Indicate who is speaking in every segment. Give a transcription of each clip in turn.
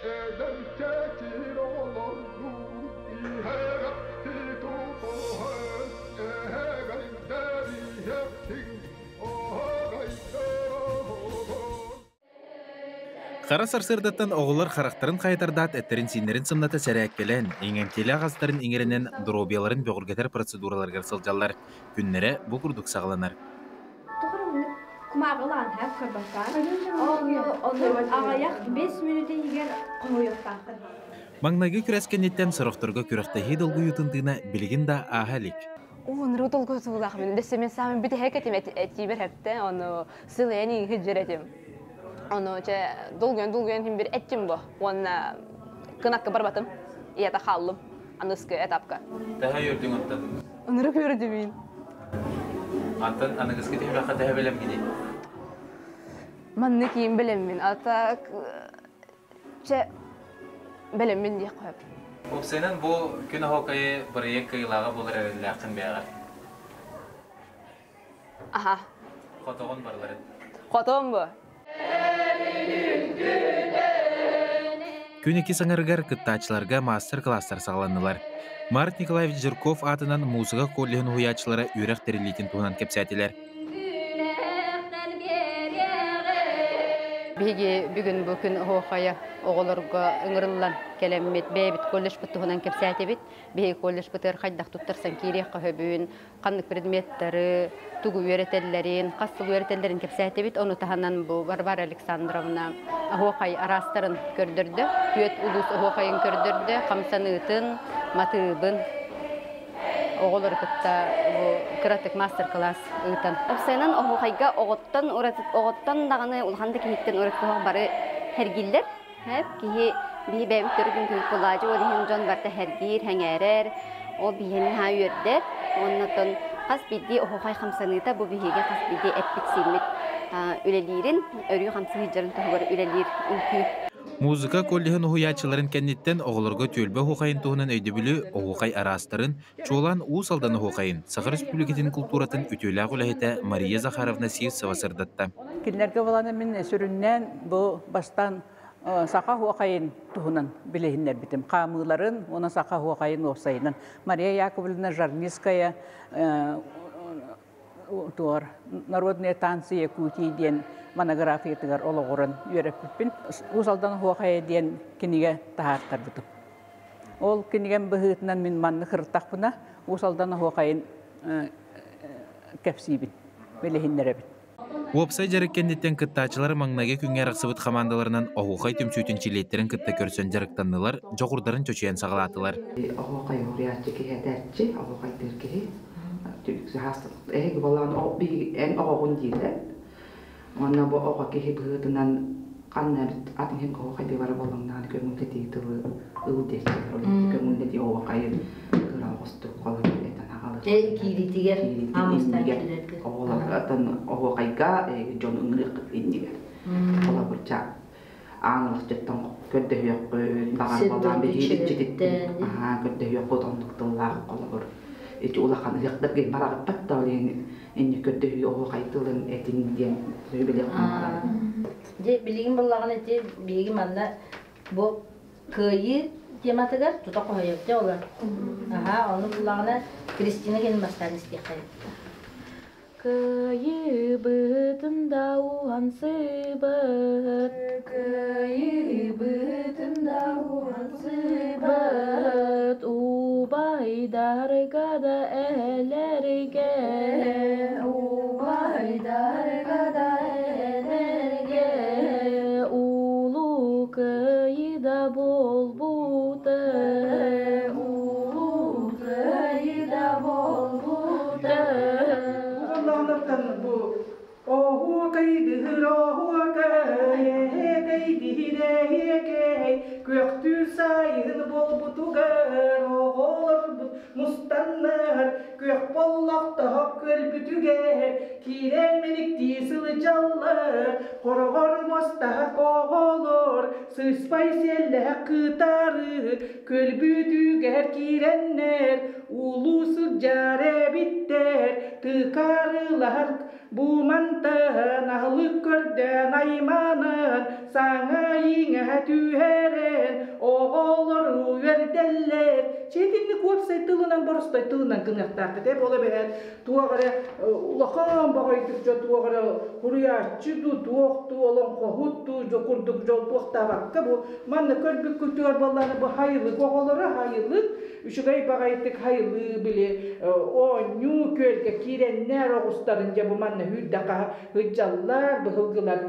Speaker 1: Хара сарсыардаттан оҕолор харахтарын хайытардаат эттэрин-сииннэрин сымната сэрээккэлээн, иҥэмтиэлээх астарын иҥэринэн доруобуйаларын бөҕөргөтөр процедураларыгар сылдьаллар. Күннэрэ бу курдук саҕаланар.
Speaker 2: Кумааҕылаан хэп көрбөккө. Ону аҕыйах 5 мүнүүтэ иһигэр хоһуйуохтааххын.
Speaker 1: Маҥнайгы күрэс кэнниттэн сорохторго күрэхтэһии долгуйуутун тыына билигин да ааһа илик.
Speaker 3: Уу, долгутуулаах мин дэссе мен саамын бүтэһэ кэтим этиибер хэпте, ону сылайан иһи этим. Ону чэ долгуйан долгуйан хим бир эттим бу. Уонна кынакка барбатым. Ията хааллым. Аныскы этапка.
Speaker 1: Тэһэ үөрдүҥ оттон?
Speaker 3: Ынырык үөрдүмүн.
Speaker 1: Антон аныгыскы түһүмэххэ тэһэ бэлэмҥиний?
Speaker 3: Манны киин бэлэммин. Ата чэ бэлэммин диэх хөп.
Speaker 1: Уопсайынан бу күн оһуокайы бырайыак кыайыылааҕа буолар эрэллээххин бэйэҕэр.
Speaker 3: Аха.
Speaker 1: Хотоҕун барыларын.
Speaker 3: Хотон бу.
Speaker 1: Күн икки саҥарыгар кыттааччыларга маастар-кылаастар саҕаланнылар. Март Николаевич Жирков аатынан муусука коллеһын уһуйааччылара үөрэх тэриллиитин туһунан кэпсээтилэр.
Speaker 4: Биһиги бүгүн бу күн оһуохайа оҕолорго ыҥырыллан кэлэммит бэйэбит колледжпыт туһунан кэпсээтибит. Биһиги колледжпытыгар хайдах туттарсан киириэххэ сөбүн, ханнык предметтары, тугу үөрэтэллэрин, хас сыл үөрэтэллэрин кэпсээтибит. Ону таһынан бу Варвара Александровна оһуохай араастарын көрдөрдө. Түөрт улуус оһуохайын көрдөрдө, хамсаныытын, матыыбын оҕолору кытта бу кыратык мастер-класс ыытан.
Speaker 2: Уопсайынан оһуохайга оҕоттон оҕоттон даҕаны улахан да киһиттэн ураты бары сэргииллэр. Киһи биһи бэйэбит төрүт үҥкүүбүт ол иһин дьон барыта сэргиир, сэҥээрэр, ол биһиэни наһаа үөрдэр. Уонна хас биирдии оһуохай хамсаныыта бу биһиги хас биирдии эппит-сииммит үлэлиирин, өрүү хамсыы сылдьарын туһугар үлэлиир үҥкүү.
Speaker 1: Музыка коллеһын уһуйааччыларын кэнниттэн оҕолорго түөлбэ оһуохайын туһунан өйдөбүлү, оһуохай араастарын, чуолаан Уус Алдан оһуохайын, Саха Республикатын култууратын үтүөлээх үлэһитэ Мария Захаровна Сивцева сырдатта.
Speaker 5: Кинилэргэ буолан мин сүрүннээн бу бастаан саха оһуохайын туһунан билиһиннэрбитим. Хаамыыларын уонна саха оһуохайын уопсайынан. Мария Яковлевна Жарницкая туор «Народные танцы Якутии» диэн монографиятыгар олоҕуран үөрэппиппин. Уус Алдан оһуохайа диэн кинигэ таһаартарбытым. Ол кинигэм быһыытынан мин манны кыртахпына Уус Алдан оһуохайын кэпсиибин, билиһиннэрэбин.
Speaker 1: Уопсай дьарык кэнниттэн кыттааччылар маҥнайгы күҥҥэ арахсыбыт хамаандаларынан оһуохай түмсүүтүн чилиэттэрин кытта көрсөн дьарыктаннылар, дьоҕурдарын чочуйан саҕалаатылар.
Speaker 6: Оһуохай уһуйааччы киһи этээччи, оһуохайдыыр киһи. Эһиги балаан эн оҕоҕун дииллэр. Уонна бу оҕо киһи быһыытынан ханна эбит атын иһин оһуохайдыы бара буоллаҥнаҕына көҥүллэтии тылы ыл диэччилэр. Ол көҥүллэтии оһуохайын кыра оҕустук холобур этэн аҕалар.
Speaker 7: Кииритигэр
Speaker 6: Оҕолор оһуохайга дьон ыҥырыаххыт иннигэр. Холобурча аан олохчуттан көрдөһүөххүт, баҕар боллаан биһиги иччититтэн көрдөһүөххүт оннук тыллаах холобур. Ити улахан ыһыахтарга бараҕыппат да ол инни көрдөһүү оһуохай тылын этин диэн билиэххин
Speaker 7: Дьэ билигин буллаҕына ити биһиги манна бу кыайыы тематыгар тута хоһуйабыт олор. Аха, ону буллаҕына Кристина кэлин бастаан истиэххэ. Кыайыыбытын да уһансыбыт, кыайыыбытын да уһансыбыт, убайдарга да эһэлэргэ, убайдарга да эһэлэргэ, улуу кыайыы да буолбута, улуу кыайыы да буолбута.
Speaker 8: Бу оһуокай оһуокай, эһэкэй биһирэһиэкэй, күөхтүүр сайын буолбутугар оҕолорбут мустаннар, күөх боллохтоох көлбүтүгэр киирэн мэниктии сылдьаллар, хороҕор муостаах оҕолор сыспай сиэллээх кытары көлбүтүгэр киирэннэр, улуу сылдьар эбиттэр, тыкарылаһар бу мантан аһылык көрдөөн айманан, саҥа иҥэ түһэрэн. Четинник уопсай тылынан боростой тылынан гыныахтаахпыт. Ол эбэһээт туох эрэ улахан баҕайытык дьо туох эрэ хуруйааччы дуу, туох дуу, олоҥхоһут дуу дьо курдук дьол туохтаабакка бу манна көрбүккүтүгэр буоллаҕына бу хайылык оҕолоро хайылык үчүгэй баҕайытык хайылыы били оонньуу күөлгэ киирэннэр оҕустарын дьэ бу манна сүүрдэххэ ыдьаллар быһылгылар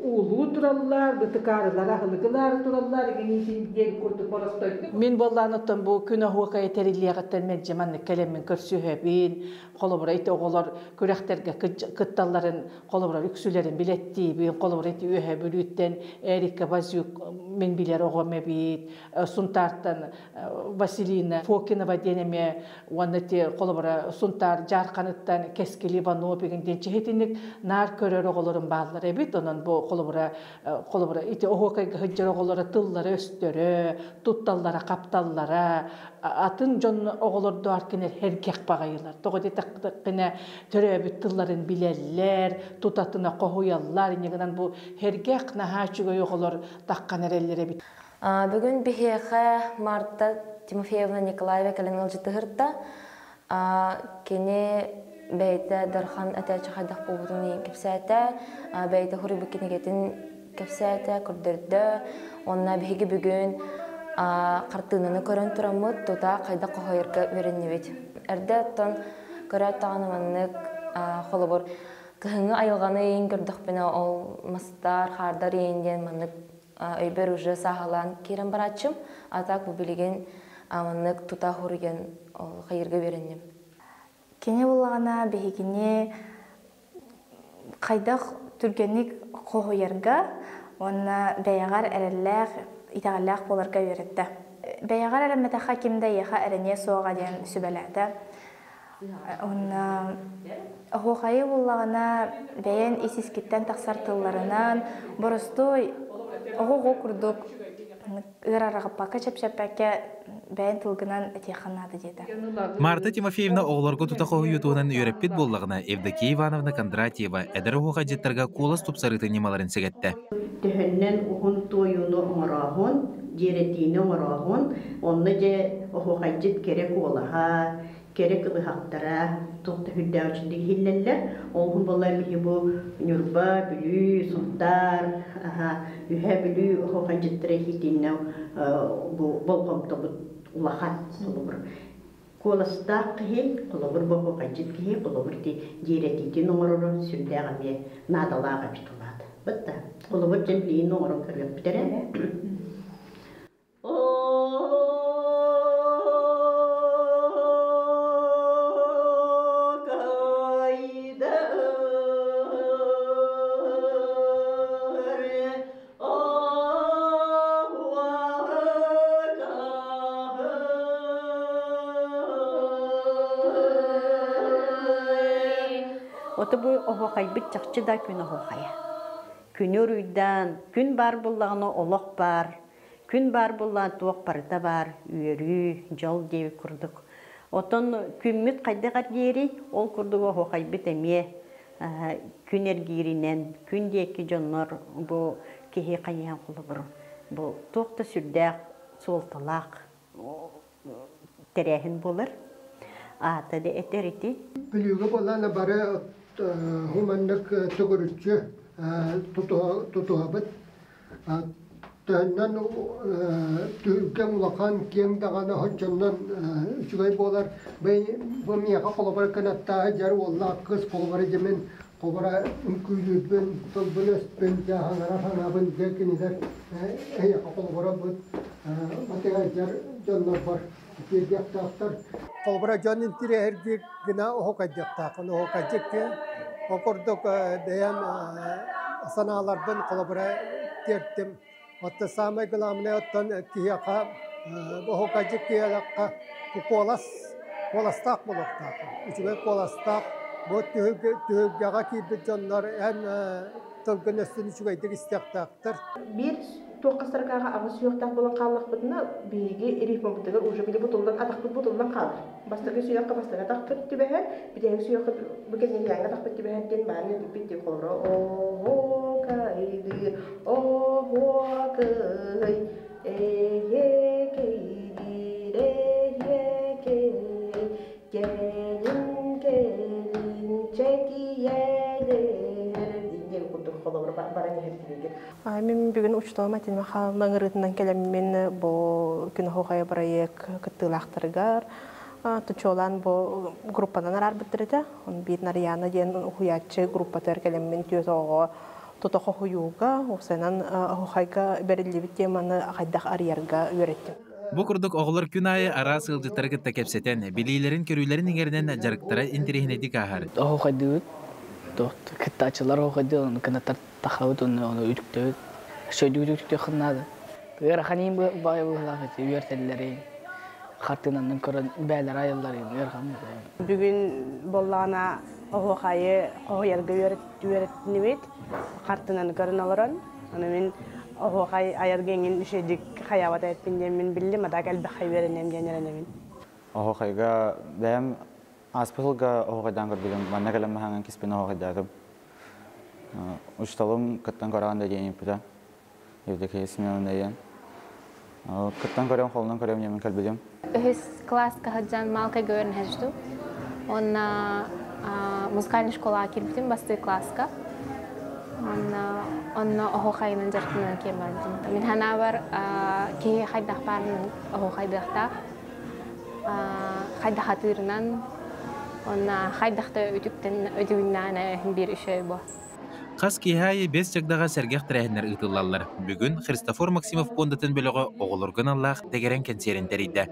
Speaker 8: уулуу тураллар, бытыкаарылар аһылыгылаары тураллар игин диэн курдук боростойдук. Мин буоллаан оттон бу күн оһуокайа тэриллиэҕиттэн мэлдьи маннык кэлэммин көрсүһэбин. Холобура ити оҕолор күрэхтэргэ кытталларын холобура үксүлэрин билэттиибин. Холобура ити Үөһээ Бүлүүттэн Эрика Базюк мин билэр оҕом эбит. Сунтаартан Василина Фокинова диэн эмиэ уонна ти холобура Сунтаар Дьаарханыттан Кэскили Иванов игин диэн чиһитинник наар көрөр оҕолорум бааллар эбит. Онон бу холобура холобура ити оһуокайга сылдьар оҕолоро тыллара өстөрө, тутталлара, хапталлара атын дьон оҕолордоор кинер сэргэх баҕайылар. Тоҕо диэтэххинэ төрөөбүт тылларын билэллэр, тутатына хоһуйаллар. Инньэ гынан бу сэргэх наһаа үчүгэй оҕолор таххан эрэллэр эбит.
Speaker 9: Бүгүн биһиэхэ Марта Тимофеевна Николаева кэлэн ыалдьытыһырда. Кини бэйэтэ Дархан этээччи хайдах буолбутун иһин кэпсээтэ, бэйэтэ суруйбут кинигэтин кэпсээтэ, көрдөрдө. Уонна биһиги бүгүн хартыынаны көрөн тураммыт, тута хайдах хоһуйарга үөрэннибит. Эрдэ оттон көрөөт даҕаны маннык холобур кыһыҥҥы айылҕаны иһин көрдөхпүнэ ол мастар, хаардар иһин диэн маннык өйбөр уже сааһылаан киирэн барааччым. А так бу билигин маннык тута хуруйан ол хайырга үөрэнним.
Speaker 10: Кини буллаҕына биһигини хайдах түргэнник хоһуйарга уонна бэйэҕэр эрэллээх, итэҕэллээх буоларга үөрэттэ. Бэйэҕэр эрэммэтэххэ ким да эйиэхэ эрэниэ суоҕа диэн сүбэлээтэ. Уонна оһуохайы буллаҕына бэйэн ис-искиттэн тахсар тылларынан боростуой оҕо-оҕо курдук ыарарҕаппакка, чэпчэппэккэ бэйэн тылгынан этиэххэ наада диэтэ.
Speaker 1: Марта Тимофеевна оҕолорго тута хоһуйуу туһунан үөрэппит буоллаҕына, Евдокия Ивановна Кондратьева эдэр оһуохайдьыттарга куолас тупсарыытын ньымаларын сэгэттэ.
Speaker 11: Төһөннөн уһун туойууну оҥорооһун, дьиэрэтиини оҥорооһун, онно дьэ оһуохайдьыт кэрэ куолаһа, кэрэ кылыһахтара туох да сүрдээх үчүгэй иһиллэллэр. Ол иһин буоллар биһи бу Ньурба, Бүлүү, Сунтаар, Үһээ Бүлүү оһуохайдьыттара иһитиннэ бу болҕомтобут улахан холобур. Куоластаах киһи, холобур бу оһуохайдьыт киһи, холобур ити дьиэрэтиитин оҥороро сүрдээх эмиэ наадалаах эбит улаата. Бытта холобур дьэн билигин оҥорон көрүөхпүт эрэ.
Speaker 12: Ото бу оһуохайбыт чахчы да күн оһуохайа. Күнү уруйдаан, күн баар буоллаҕына олох баар, Күн баар буоллаҕына туох барыта баар, үөрүү, дьол диэбит курдук. Оттон күммүт хайдах эргиирий, ол курдук оһуохайбыт эмиэ күн эргииринэн, күн диэки дьоннор бу киһи хайыһан холобур бу туох да сүрдээх суолталаах тэрээһин буолар. Аата да этэр ити.
Speaker 13: Бүлүүгэ буоллаҕына бары хуманнык төгүрүччү тутуһабыт. Төһөннөн түһүлгэм улахан, киэҥ даҕаны оччоннон үчүгэй буолар. Бу миэхэ холобура кынаттааһы дьэр уоллаах кыыс холобура дьимин холобура үҥкүүлүүрбүн, тылбын-өспүн, дьааһынара санаабын дьэ кинилэр эһиэхэ холобура бут батыһа дьэр дьоннорбор тиэрдиэхтээхтэр. Холобура дьон интириэһиргиир гына оһуокайдыахтааххын. Оһуокайдьык диэн ол курдук бэйэм санааларбын холобура тиэртим. Оттон самое главное оттон киһиэхэ оһуокайдьыт киһиэхэ куолас куоластаах буолуохтаах. Үчүгэй куоластаах. Бу түһүлгэҕэ киирбит дьоннор эн тылгын өссүн үчүгэйдик истиэхтээхтэр.
Speaker 3: Биир туохха сарыкааҕа аҕыс сүһүөхтээх буолан хааллахпытына, биһиги рифмабытыгар уже били бутуллан атахпыт бутуллан хаалар. Бастакы сүһүөххэ бастакы атахпыт түбэһэр, бүтэһик сүһүөххэ бу кэнникээҥҥи атахпыт түбэһэр диэн баарын эппиппит дии холоро оһуокайды оһуокай эйэкэйдиир.
Speaker 14: Мин бүгүн учууталым Айтина Михайловна ыҥырыытынан кэлэммин бу күн оһуохайа бырайыак кыттыылаахтарыгар тучуолаан бу группанан араарбыттар этэ. Он биир Нарьяна диэн уһуйааччы группатыгар кэлэммин түөрт оҕоҕо тута хоһуйууга, уопсайынан оһуохайга бэриллибит теманы хайдах арыйарга үөрэттим.
Speaker 1: Бу курдук оҕолор күн аайы араас ыалдьыттары кытта кэпсэтэн, билиилэрин-көрүүлэрин иҥэринэн дьарыктара интэриэһинэйдик ааһар.
Speaker 15: Оһуохайдыыбыт, кыттааччылар оһуохайдыыр, ону кынаттар тахабыт уонна ону үтүктүбүт. Сөйдүгүт үтүктүөххүн наада. Ыарахан иин баай быһыылаах ити үөртэллэрин, хартыынанан көрөн бээлэр айалларын ыарахан
Speaker 14: Бүгүн буоллаҕына оһуохайы хоһуйарга үөрэттинибит, хартыынаны көрөн олорон. Аны мин оһуохай айарга эҥин үчүгэйдик хайаабат эппин диэн мин биллим, а так элбэххэ үөрэнэм диэн эрэнэбин.
Speaker 16: Оһуохайга бэйэм ааспыт сылга оһуохайдаан көрбүтүм, манна кэлэн маһаҥан киспин оһуохайдаатым. Учууталым кыттан көрөҕүн да диэн ыйыппыта. Евдокия Семеновна диэн. Кыттан көрөм, холунан көрөм диэммин кэлбитим.
Speaker 17: Үһүс класска сылдьан Малка көрөн сылдьыбытым. Уонна музыкальный школаҕа киирбитим бастыы класска. Уонна онно оһуохайынан дьарыктанан киэн барбытым. Мин санаабар киһи хайдах баарынан оһуохайдыахтаах. Хайдах атыырынан уонна хайдах да үтүктэн өтүгүннэҕинэ биир үчүгэй буо.
Speaker 1: Хас киэһэ аайы бэс чагдаҕа сэргэх тэрээһиннэр ыытыллаллар. Бүгүн Христофор Максимов пуондатын бөлөҕө оҕолорго аналлаах дэгэрэн кэнсиэрин тэрийдэ.